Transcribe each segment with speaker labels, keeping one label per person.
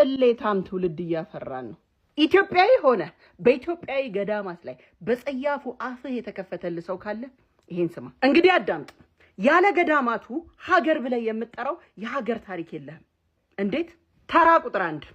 Speaker 1: ቅሌታም ትውልድ እያፈራን ነው። ኢትዮጵያዊ ሆነ በኢትዮጵያዊ ገዳማት ላይ በጸያፉ አፍህ የተከፈተልህ ሰው ካለ ይሄን ስማ። እንግዲህ አዳምጥ። ያለ ገዳማቱ ሀገር ብለህ የምትጠራው የሀገር ታሪክ የለህም። እንዴት? ተራ ቁጥር 1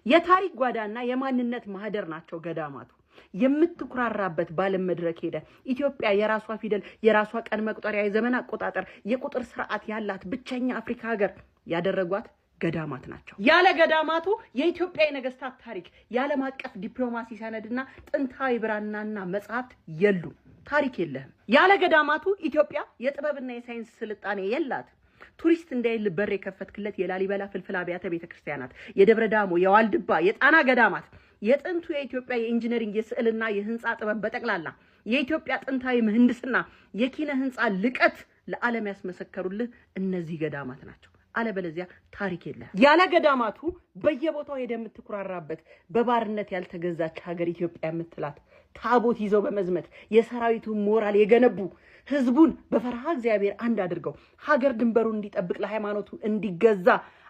Speaker 1: የታሪክ ጓዳና የማንነት ማህደር ናቸው ገዳማቱ። የምትኩራራበት ባለም መድረክ ሄደ ኢትዮጵያ የራሷ ፊደል፣ የራሷ ቀን መቁጠሪያ፣ የዘመን አቆጣጠር፣ የቁጥር ስርዓት ያላት ብቸኛ አፍሪካ ሀገር ያደረጓት ገዳማት ናቸው። ያለ ገዳማቱ የኢትዮጵያ የነገስታት ታሪክ፣ የዓለም አቀፍ ዲፕሎማሲ ሰነድና ጥንታዊ ብራናና መጽሐፍት የሉም። ታሪክ የለህም። ያለ ገዳማቱ ኢትዮጵያ የጥበብና የሳይንስ ስልጣኔ የላት። ቱሪስት እንዳይል በር የከፈትክለት የላሊበላ ፍልፍል አብያተ ቤተክርስቲያናት፣ የደብረ ዳሞ፣ የዋልድባ፣ የጣና ገዳማት፣ የጥንቱ የኢትዮጵያ የ engineering የስዕልና የህንፃ ጥበብ በጠቅላላ የኢትዮጵያ ጥንታዊ ምህንድስና፣ የኪነ ህንፃ ልቀት ለዓለም ያስመሰከሩልህ እነዚህ ገዳማት ናቸው። አለበለዚያ ታሪክ የለህም። ያለ ገዳማቱ በየቦታው ሄደህ የምትኩራራበት በባርነት ያልተገዛች ሀገር ኢትዮጵያ የምትላት ታቦት ይዘው በመዝመት የሰራዊቱን ሞራል የገነቡ ህዝቡን በፈርሃ እግዚአብሔር አንድ አድርገው ሀገር ድንበሩን እንዲጠብቅ ለሃይማኖቱ እንዲገዛ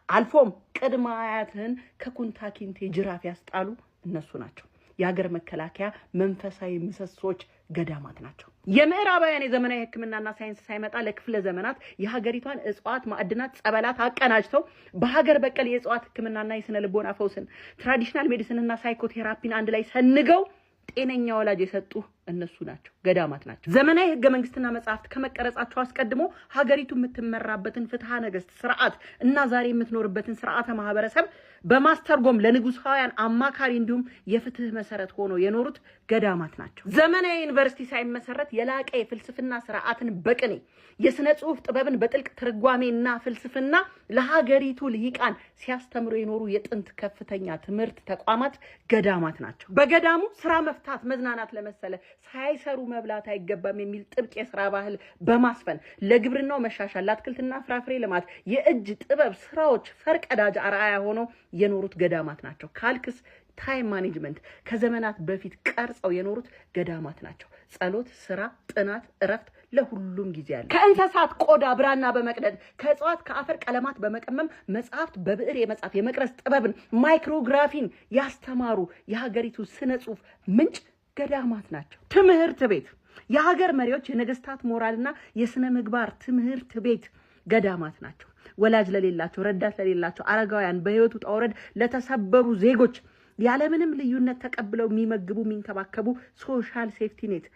Speaker 1: አልፎም ቅድመ አያትህን ከኩንታኪንቴ ጅራፍ ያስጣሉ እነሱ ናቸው። የሀገር መከላከያ መንፈሳዊ ምሰሶች ገዳማት ናቸው። የምዕራባውያን የዘመናዊ ሕክምናና ሳይንስ ሳይመጣ ለክፍለ ዘመናት የሀገሪቷን እጽዋት፣ ማዕድናት፣ ጸበላት አቀናጅተው በሀገር በቀል የእጽዋት ሕክምናና የስነ ልቦና ፈውስን traditional medicine ና psychotherapy ን አንድ ላይ ሰንገው ጤነኛ ወላጅ የሰጡ እነሱ ናቸው፣ ገዳማት ናቸው። ዘመናዊ ህገ መንግስትና መጽሐፍት ከመቀረጻቸው አስቀድሞ ሀገሪቱ የምትመራበትን ፍትሐ ነገስት ስርዓት እና ዛሬ የምትኖርበትን ስርዓተ ማህበረሰብ በማስተርጎም ለንጉሳውያን አማካሪ እንዲሁም የፍትህ መሰረት ሆኖ የኖሩት ገዳማት ናቸው። ዘመናዊ ዩኒቨርሲቲ ሳይመሰረት የላቀ የፍልስፍና ስርዓትን በቅኔ የስነ ጽሁፍ ጥበብን በጥልቅ ትርጓሜና ፍልስፍና ለሀገሪቱ ልሂቃን ሲያስተምሩ የኖሩ የጥንት ከፍተኛ ትምህርት ተቋማት ገዳማት ናቸው። በገዳሙ ስራ መፍታት መዝናናት ለመሰለ ሳይሰሩ መብላት አይገባም የሚል ጥብቅ የስራ ባህል በማስፈን ለግብርናው መሻሻል፣ ለአትክልትና ፍራፍሬ ልማት የእጅ ጥበብ ስራዎች ፈርቀዳጅ አርአያ ሆነው የኖሩት ገዳማት ናቸው። ካልክስ time management ከዘመናት በፊት ቀርጸው የኖሩት ገዳማት ናቸው። ጸሎት፣ ስራ፣ ጥናት፣ እረፍት ለሁሉም ጊዜ አለ። ከእንስሳት ቆዳ ብራና በመቅደድ ከእጽዋት ከአፈር ቀለማት በመቀመም መጽሐፍት በብዕር የመጻፍ የመቅረጽ ጥበብን micrography ን ያስተማሩ የሀገሪቱ ስነ ጽሁፍ ምንጭ ገዳማት ናቸው። ትምህርት ቤት የሀገር መሪዎች የነገስታት ሞራልና የስነ ምግባር ትምህርት ቤት ገዳማት ናቸው። ወላጅ ለሌላቸው፣ ረዳት ለሌላቸው አረጋውያን፣ በህይወቱ ውጣ ውረድ ለተሰበሩ ዜጎች ያለምንም ልዩነት ተቀብለው የሚመግቡ የሚንከባከቡ social safety net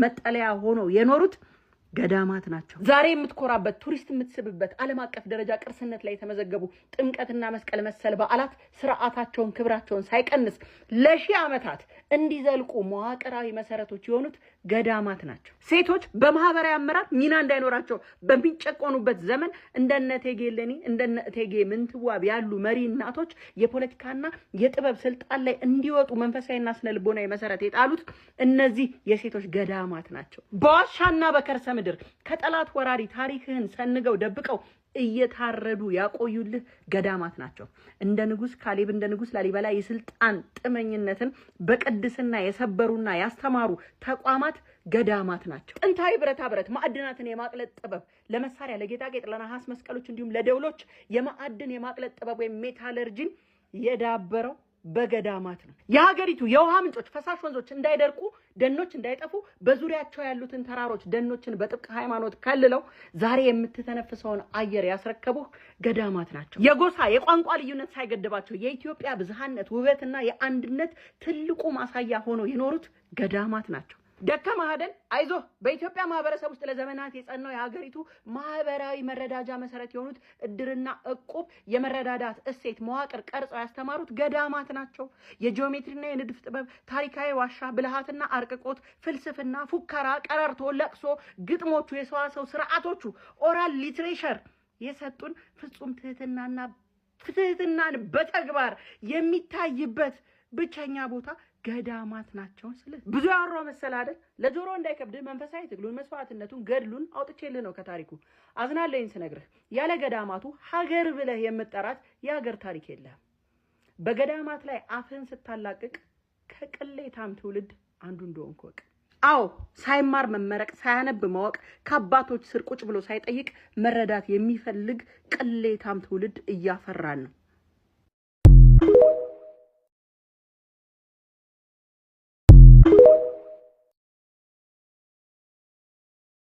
Speaker 1: መጠለያ ሆነው የኖሩት ገዳማት ናቸው። ዛሬ የምትኮራበት ቱሪስት የምትስብበት ዓለም አቀፍ ደረጃ ቅርስነት ላይ የተመዘገቡ ጥምቀትና መስቀል መሰል በዓላት ስርዓታቸውን ክብራቸውን ሳይቀንስ ለሺህ ዓመታት እንዲዘልቁ መዋቅራዊ መሰረቶች የሆኑት ገዳማት ናቸው። ሴቶች በማህበራዊ አመራር ሚና እንዳይኖራቸው በሚጨቆኑበት ዘመን እንደነ እቴጌ እሌኒ እንደነ እቴጌ ምንትዋብ ያሉ መሪ እናቶች የፖለቲካና የጥበብ ስልጣን ላይ እንዲወጡ መንፈሳዊና ስነ ልቦናዊ መሰረት የጣሉት እነዚህ የሴቶች ገዳማት ናቸው። በዋሻና በከርሰ ምድር ከጠላት ወራሪ ታሪክህን ሰንገው ደብቀው እየታረዱ ያቆዩልህ ገዳማት ናቸው። እንደ ንጉስ ካሌብ እንደ ንጉስ ላሊበላ የስልጣን ጥመኝነትን በቅድስና የሰበሩና ያስተማሩ ተቋማት ገዳማት ናቸው። ጥንታዊ ብረታ ብረት ማዕድናትን የማቅለጥ ጥበብ ለመሳሪያ፣ ለጌጣጌጥ፣ ለነሐስ መስቀሎች እንዲሁም ለደውሎች የማዕድን የማቅለጥ ጥበብ ወይም metallurgy ን የዳበረው በገዳማት ነው። የሀገሪቱ የውሃ ምንጮች፣ ፈሳሽ ወንዞች እንዳይደርቁ፣ ደኖች እንዳይጠፉ በዙሪያቸው ያሉትን ተራሮች ደኖችን በጥብቅ ሃይማኖት ከልለው ዛሬ የምትተነፍሰውን አየር ያስረከቡ ገዳማት ናቸው። የጎሳ የቋንቋ ልዩነት ሳይገድባቸው የኢትዮጵያ ብዝሃነት ውበትና የአንድነት ትልቁ ማሳያ ሆነው የኖሩት ገዳማት ናቸው። ደከመህ አይደል? አይዞህ። በኢትዮጵያ ማህበረሰብ ውስጥ ለዘመናት የጸናው የሀገሪቱ ማህበራዊ መረዳጃ መሰረት የሆኑት እድርና እቁብ የመረዳዳት እሴት መዋቅር ቀርጸው ያስተማሩት ገዳማት ናቸው። የጂኦሜትሪና የንድፍ ጥበብ፣ ታሪካዊ ዋሻ፣ ብልሃትና አርቅቆት፣ ፍልስፍና፣ ፉከራ፣ ቀረርቶ፣ ለቅሶ፣ ግጥሞቹ፣ የሰዋሰው ስርዓቶቹ፣ oral literature የሰጡን ፍጹም ትህትናና ትህትናን በተግባር የሚታይበት ብቸኛ ቦታ ገዳማት ናቸው። ስለ ብዙ ያወራው መሰለህ አይደል? ለጆሮ እንዳይከብድህ መንፈሳዊ ትግሉን መስዋዕትነቱን ገድሉን አውጥቼልህ ነው ከታሪኩ። አዝናለኝ ስነግርህ ያለ ገዳማቱ ሀገር ብለህ የምጠራት የሀገር ታሪክ የለህም። በገዳማት ላይ አፍህን ስታላቅቅ ከቅሌታም ትውልድ አንዱ እንደሆንክ እወቅ። አዎ ሳይማር መመረቅ፣ ሳያነብ ማወቅ፣ ከአባቶች ስር ቁጭ ብሎ ሳይጠይቅ መረዳት የሚፈልግ ቅሌታም ትውልድ እያፈራን ነው።